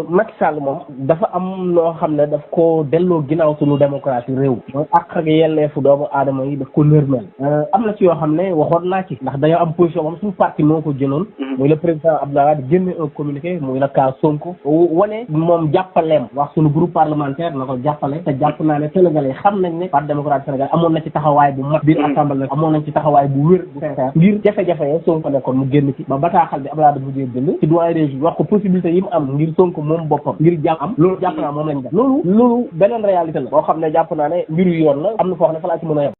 Macky Sall moom dafa am loo xam ne daf ko delloo ginnaaw suñu démocratie réew mooy àq ak yelleefu doomu aadama yi daf ko nërmeel am na ci yoo xam ne waxoon naa ci ndax dañoo am position moom suñu parti moo ko jëloon muy le président Abdoulaye Wade génne un communiqué muy le cas Sonko wane moom jàppaleem wax suñu groupe parlementaire na ko jàppale te jàpp naa ne Sénégalais yi xam nañ ne parti démocratique Sénégal amoon na ci taxawaay bu mat biir assemblée amoon nañ ci taxawaay bu wér bu sincère ngir jafe-jafe yi Sonko nekkoon mu génn ci ba bataaxal bi Abdoulaye Wade mujjee bind ci doyen des juges wax ko possibilité yi mu am ngir Sonko moom boppam ngir jàpp am loolu jàpp naa moom lañ def loolu beneen réalité la boo xam ne jàpp naa ne mbiru yoon la am na foo xam ne fa laa ci mën a yem